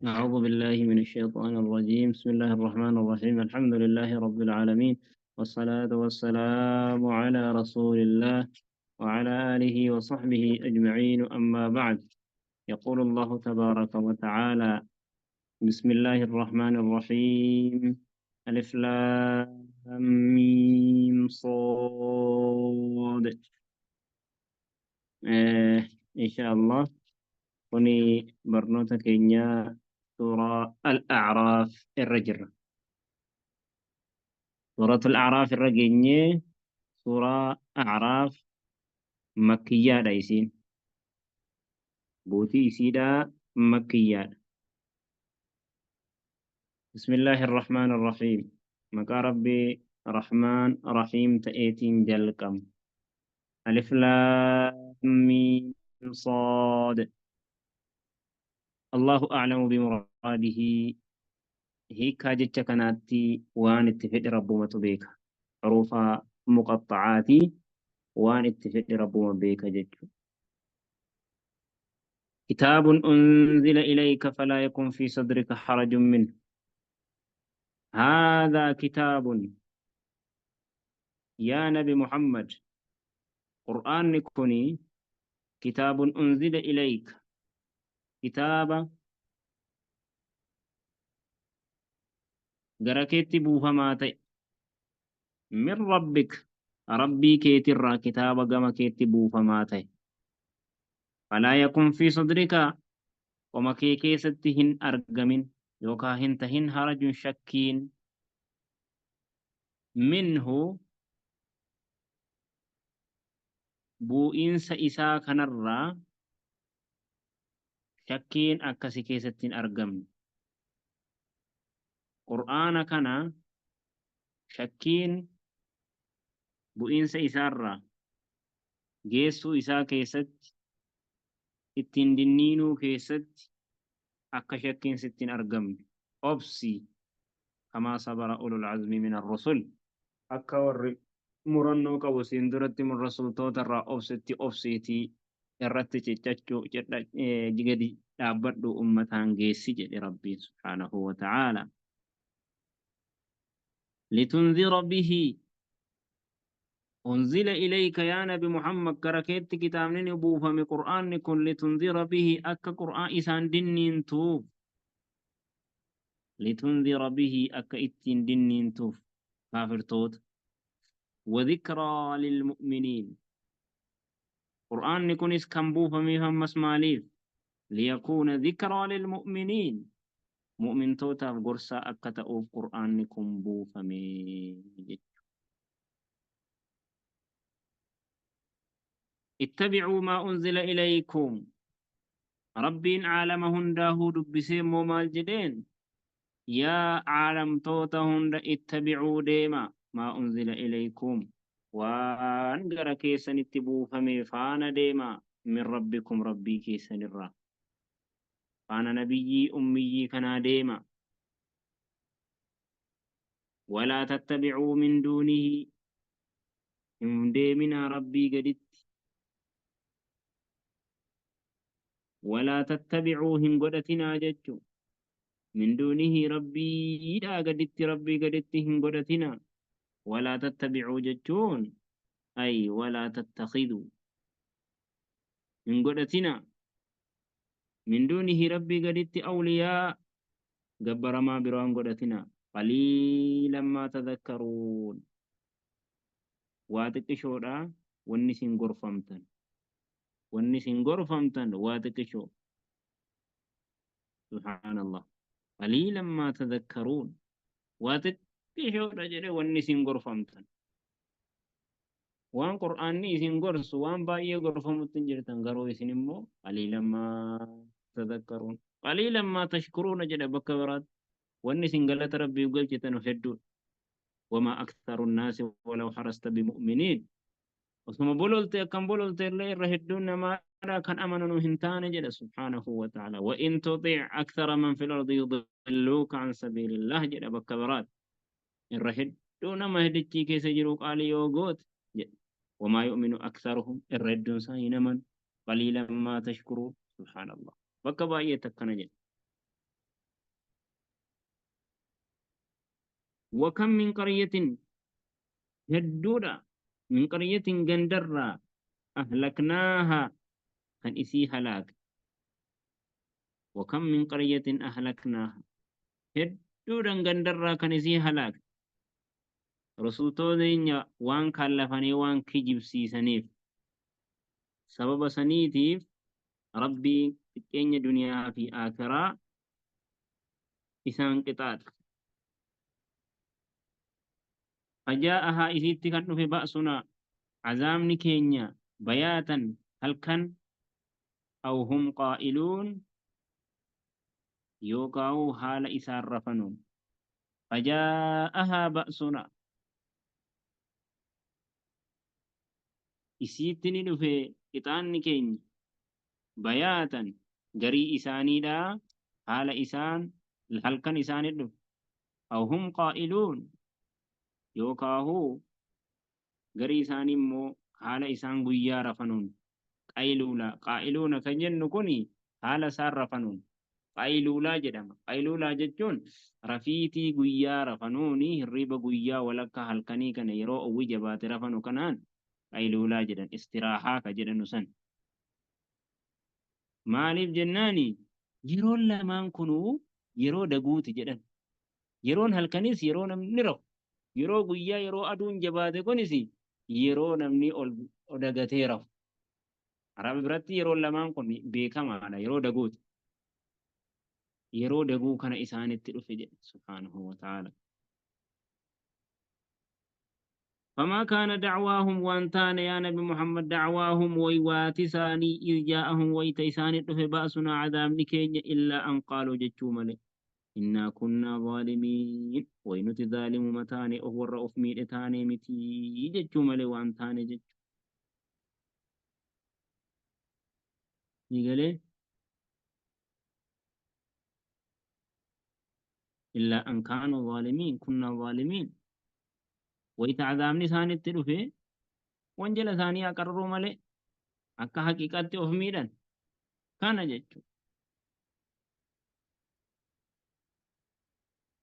أعوذ بالله من الشيطان الرجيم. بسم الله الرحمن الرحيم. الحمد لله رب العالمين، والصلاة والسلام على رسول الله وعلى آله وصحبه أجمعين. أما بعد، يقول الله تبارك وتعالى: بسم الله الرحمن الرحيم، ألف لام ميم صاد. إن شاء الله kuni barnoota keenya suuraa Al-A'raaf irra jirra. Suuratul A'raaf irra geenyee, suuraa A'raaf makkiyyaadha isiin. Buutii isiidhaa makkiyyaadha. بسم الله الرحمن الرحيم. Maqaa Rabbii Rahmaan Rahiim ta'eetiin jalqabna. ألف لام ميم صاد. الله أعلم بمراده. Hiikaa jecha kanaatti waan itti fedhe Rabbumatu beeka. Xuruufa muqaxxa'aatii waan itti fedhe Rabbuma beeka jechuudha. كتاب أنزل إليك فلا يكن في صدرك حرج منه. هذا كتاب، يا نبي محمد، قرآن kuni كتاب أنزل إليك، kitaaba gara keetti buufamaa ta'e، من ربك، Rabbii keetirraa kitaaba gama keetti buufamaa ta'e. فلا يكن في صدرك، qoma kee keessatti hin argamin yookaan hin tahin، حرج، shakkiin، منه، buu'iinsa isaa kanarraa shakkiin akkasi keessatti hin argamne. Qur'aana kana shakkiin bu'iinsa isaarraa geessuu isaa keessatti, ittiin dinniinuu keessatti akka shakkiin sitti hin argamne. Obsi، كما صبر أولو العزم من الرسل، akka warri murannoo qabu siin duratti rasultoota irraa obsitti obsiitii irratti ciccachuu gadi dhaabbadhu, ummataan geessi jedhe Rabbiin سبحانه وتعالى. لتنذر به. أنزل إليك يا نبي محمد، gara keetti kitaabni ni buufame Qur'aanni kun، لتنذر به، akka Qur'aan isaan dinniintuuf، لتنذر به، akka ittiin dinniintuuf kaafirtoota، وذكرى للمؤمنين. Qur'aanni kunis kan buufameef ammas maaliif? ليكون ذكرى للمؤمنين، mu'mintootaaf gorsaa akka ta'uuf Qur'aanni kun buufame jechuudha. اتبعوا ما أنزل إليكم. Rabbiin caalama hundaahuu dubbisee immoo maal jedheen? Yaa caalamtoota hunda، اتبعوا، deema، ما أنزل إليكم، waan gara keessanitti buufame faana deema، من ربكم، Rabbii keessanirraa faana nabiyyii ummiyyii kanaa deema. ولا تتبعوا من دونه، hin deeminaa Rabbii gaditti. ولا تتبعوا، hin godhatinaa jechu، من دونه، Rabbiidhaa gaditti, Rabbii gaditti hin godhatinaa. ولا تتبعوا jechuun أي ولا تتخذوا، hin godhatinaa، من دونه، Rabbii gaditti، أولياء، gabbaramaa biroo hin godhatinaa. قليلا ما تذكرون، waa xiqqishoodha wanni isin gorfamtan, wanni isin gorfamtan waa xiqqishoo. سبحان الله، قليلا ما تذكرون، waa xiqqishoodha jedhe wanni isin gorfamtan. Waan Qur'aanni isin gorsu waan baay'ee gorfamutti hin jirtan, garuu isin immoo قليلا ما تذكرون، قليلا ما تشكرون jedha bakka biraatti. Wanni isin galata Rabbiif galchitan hedduudha. وما أكثر الناس ولو حرصت بمؤمنين. Osuma bololte, akkam bololte illee, irra hedduun namaadha kan amananu hin taane jedha سبحانه وتعالى. وإن تطع أكثر من في الأرض يضلوك عن سبيل الله jedha bakka biraatti. Irra hedduu nama dachii keessa jiru qaalii yoo goote jedha. وما يؤمن أكثرهم، irra hedduun isaa hin amanu. قليلا ما تشكرون. سبحان الله، bakka baay'eetti akkana jedha. وكم من قرية هدودا من قرية جندرة أهلكناها كان إسي هلاك. وكم من قرية أهلكناها هدودا جندرة كان إسي هلاك. رسولتين وان كلفني وان كجب سيسنيف سبب سنيتيف ربي كين دنيا في آخرة إسان قطعت. فجاءها إسيت كان في بأسنا عزام كينيا بياتا هل كان أو هم قائلون يوقعوا حال إسار رفنون. فجاءها بأسنا إسيتني في قطعان كينيا بياتا جري إساني لا حال إسان هل كان إسان أو هم قائلون يوكاهو غري إساني مو حال إسان غيا رفنون. قيلولا قائلون كجن كوني حال سار رفنون قيلولا جدما قيلولا جتون رفيتي غيا رفنوني الريب غيا ولك هلكني كان يرو أو جبات رفنو كنان قيلولا جدن استراحة كجدن سن مالف جناني يرون لمان كنو يرو دغوت جدن يرون هلكنيس يرون نرو yeroo guyyaa yeroo aduun jabaate kunis yeroo namni ol dagatee rafu. Araba biratti yeroo lamaan kun beekamaadha yeroo daguuti. Yeroo daguu kana isaanitti dhufe jedhe subhaanahu wa ta'ala. فما كان دعواهم وان يا نبي محمد دعواهم ويواتساني إذ جاءهم ويتيساني دفه بأسنا عذاب نكين إلا أن قالوا جتشومني إنا كنا ظالمين وينت ظالم متاني أهو الرؤوف ميرتاني متي جتشومني وان تاني جتشو يقولي إلا أن كانوا ظالمين كنا ظالمين ويتعذامني ثاني التلفي وانجل ثاني أقرروا ملي أكا حقيقة أفميدا كان جتشو.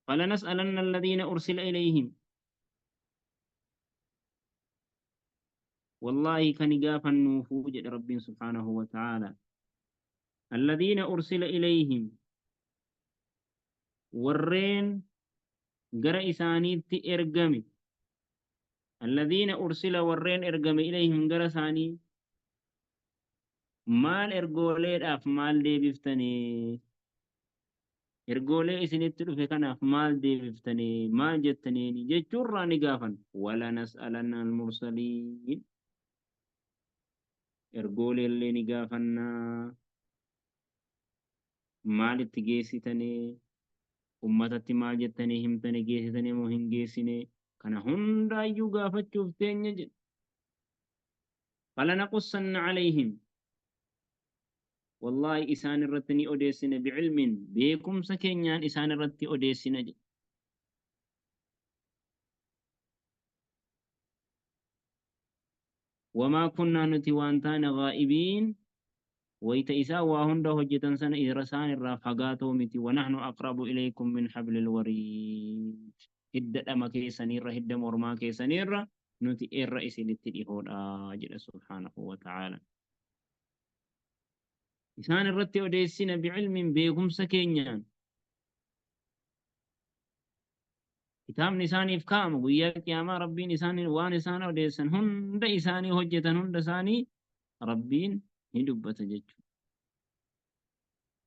فلنسألن الذين أرسل إليهم والله كان قافا نوفوج رب سبحانه وتعالى الذين أرسل إليهم ورين قرأ إساني تإرقمي الذين أرسل ورين إرقم إليهم قرأ ثاني مال إرقولي أف مال دي بفتني إرقولي إسني تلفي كان أف مال دي بفتني مال جتني جتشوراني قافا ولا نسألن المرسلين إرقولي اللي نقافنا مال تجيستني أمتي مال جتني همتني جيستني مهن جيسني كان هندا يقافة شفتين فلنقصن عليهم والله إسان الرتني أوديسن بعلم بكم سكينيان إسان الرتي أوديسن وما كنا نتوانتان غائبين ويت إسا وهند هجتن سنة إرسان الرافقات متي ونحن أقرب إليكم من حبل الوريد هدى أما كيسانيرة هدى مرما كيسانيرة نتي الرئيس للتليهود آجل سبحانه وتعالى إسان الرتي أوديسن بعلم بكم سكينيان كتاب نساني فكام وياك يا ما ربي نساني وانسان أوديسن هند إساني هجتن هند ساني ربين هدوبة جتشو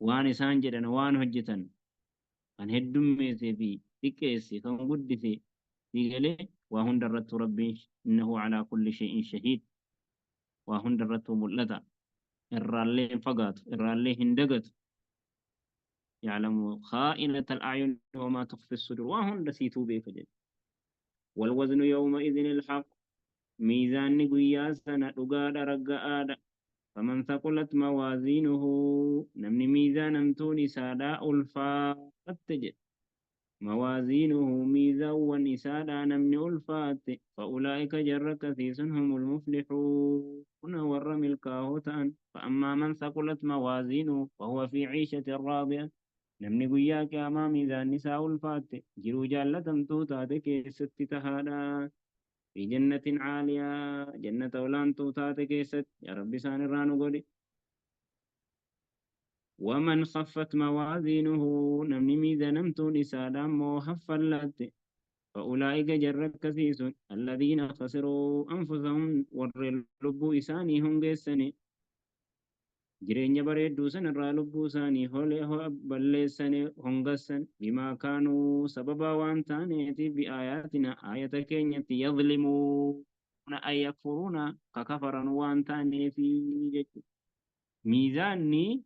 وان إسان جدن وان هجتن أن هدوم ميسي في تكيسي كم قدسي في قلي وهن درت ربي إنه على كل شيء شهيد وهن درت ملتا الرالي فقط الرالي هندقت يعلم خائنة الأعين وما تخفي الصدور وهن رسيتوا بك جد والوزن يومئذ الحق ميزان قياسنا رقاد رقاد فمن ثقلت موازينه نمني ميزانا توني سادا ألفات جد موازينه ميزان ونسادا نمني ألفات فأولئك جر كثيس هم المفلحون ور ملكاهتان فأما من ثقلت موازينه فهو في عيشة راضية Namni guyyaa qiyaamaa miizaanni isaa ulfaatte jiruu jaallatamtuu taate keessatti tahaadha. Fi jannatin caaliyaa, jannata olaantuu taate keessatti. Yaa Rabbi isaan irraa nu godhi. Waman khaffat mawaaziinuhu, namni miizanamtuun isaadha ammoo haffallatte. فأولئك جرك كثيس الذين خسروا أنفسهم warreen lubbuu isaanii hongeessani, jireenya bareedduu san irraa lubbuu isaanii balleessani, hongassan. بما كانوا, sababa waan taaneetiif, بآياتنا, aayata keenyatti, يظلمون أي يكفرون, ka kafaran waan taaneefi jechuudha. Miizaanni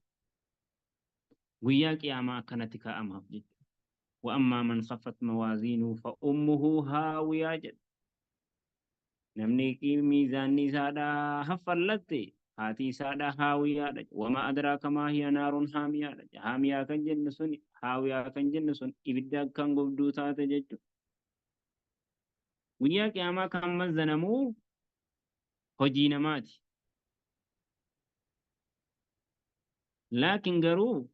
guyyaa qiyaamaa akkanatti kaa'amaaf jechuudha. وأما من خفت موازينه فأمه هاوية jedha. Namni miizaanni isaadhaa haffallatte haati isaadhaa haawiyaadha. وما أدراك ما هي نار حامية dha. Haamiyaa kan jennu sun, haawiyaa kan jennu sun, ibidda kan gubduu taate jechuudha. Guyyaa qiyaamaa kan mazzanamuu hojii namaati. Laakiin garuu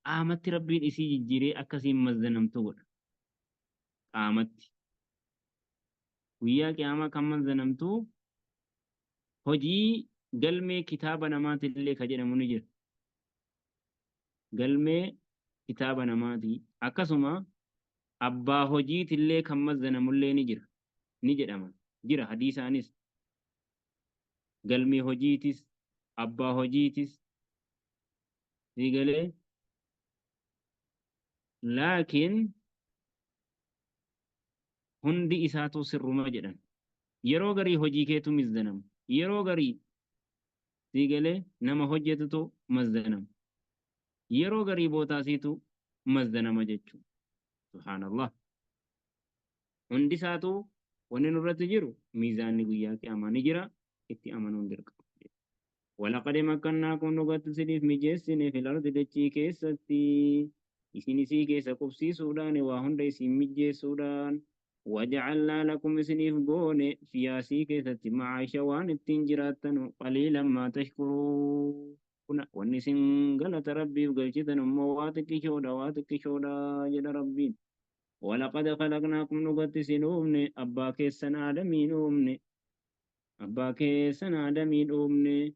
qaamatti Rabbiin isii jijjiiree akkasiin mazzanamtu godha. Qaamatti. Guyyaa qiyaamaa kan mazzanamtu hojii galmee kitaaba namaatillee ka jedhamu ni jira. Galmee kitaaba namaati. Akkasuma abbaa hojiitillee kan mazzanamullee ni jira. Ni jedhama. Jira hadiisaanis. Galmee hojiitis, abbaa hojiitis. Siigalee. Laakiin hundi isaatu sirruma jedhan. Yeroo garii hojii keetu mizzanama. Yeroo garii siigalee nama hojjetutu mazzanama. Yeroo garii bootaasiitu mazzanama jechuudha. Subhaanallah. Hundi isaatu wanni nurratti jiru miizaanni guyyaa qiyaamaa ni jira, itti amanuun dirqama. ولقد مكناكم, dhugatti isiniif mijeessine, في الأرض, dachii keessatti, isin isii keessa qubsiisuudhaan, waa hunda isin mijeessuudhaan. وجعلنا لكم, isiniif goone, فيها, isii keessatti, معايش, waan ittiin jiraattan. قليلا ما تشكرون, wanni isin galata Rabbiif galchitan immoo waa xiqqishoodha, waa xiqqishoodha jedha Rabbiin. ولقد خلقناكم, dhugatti isin uumne, abbaa keessan Aadamiin uumne, abbaa keessan Aadamiin uumne.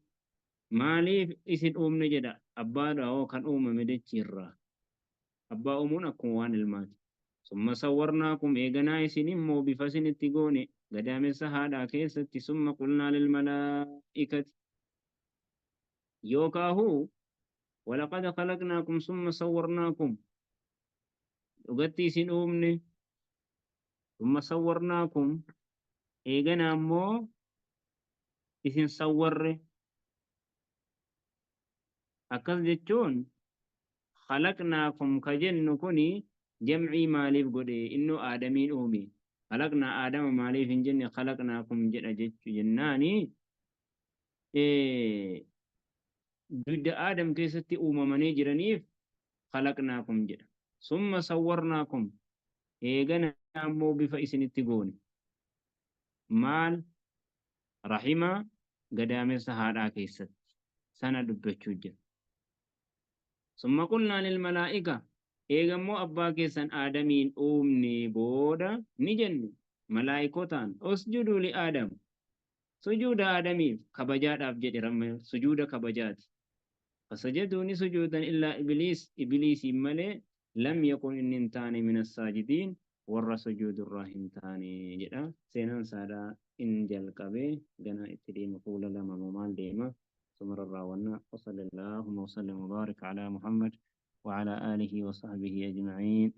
Maaliif isin uumne jedha? Abbaadha hoo kan uumame dachiirraa. Abbaa uumuun akkuma waan ilmaati. ثم صورناكم, eeganaa isin immoo bifa isinitti goone gadaamessa haadhaa keessatti. ثم قلنا للملائكة, yookaahu ولقد خلقناكم ثم صورناكم, dhugatti isin uumne, ثم صورناكم, eeganaa immoo isin sawwarre. Akkas jechuun خلقناكم ka jennu kuni jamcii maaliif godhe? Innuu Aadamiin uume. خلقنا آدم maaliif hin jenne, خلقناكم jedha jechu jennaani, dugda Aadam keessatti uumamanii jiraniif خلقناكم jedha. ثم صورناكم, eegana ammoo bifa isinitti goone. Maal? Rahima, gadaamessa haadhaa keessatti sana dubbachuu jira. ثم قلنا للملائكة, eegammoo abbaa keessan Aadamiin uumne booda ni jenne malaayikotaan, اسجدوا لآدم, sujuuda Aadamiif, kabajaadhaaf jedhe, sujuuda kabajaati. فسجدوا, ni sujuudan, إلا إبليس, ibliisiin malee, لم يكن, inni hin taane, من الساجدين, warra sujuudurraa hin taane jedha. Seenaan saadhaa in jalqabee gana itti deema, fuula lama moo maal deema, sumara raawwannaa. وصلى اللهم وسلم وبارك على محمد وعلى آله وصحبه أجمعين.